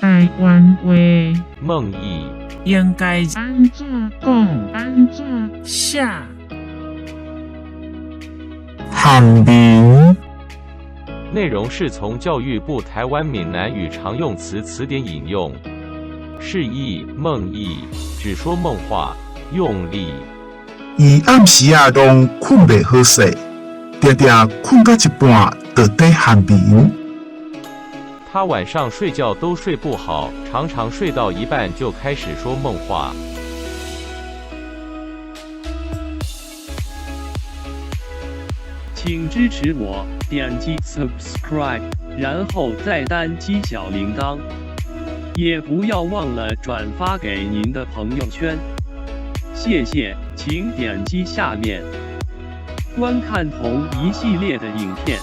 台灣話夢囈。應該按怎講？按怎寫？頷眠。內容是從教育部台灣閩南語常用詞詞典引用。釋義夢囈，只說夢話，用力。伊暗時仔攏睏袂好勢，定定睏到一半就佇頷眠。他晚上睡覺都睡不好，常常睡到一半就開始說夢話。請支持我，點擊 subscribe，然後再單擊小鈴鐺，也不要忘了轉發給您的朋友圈。謝謝，請點擊下面觀看同一系列的影片。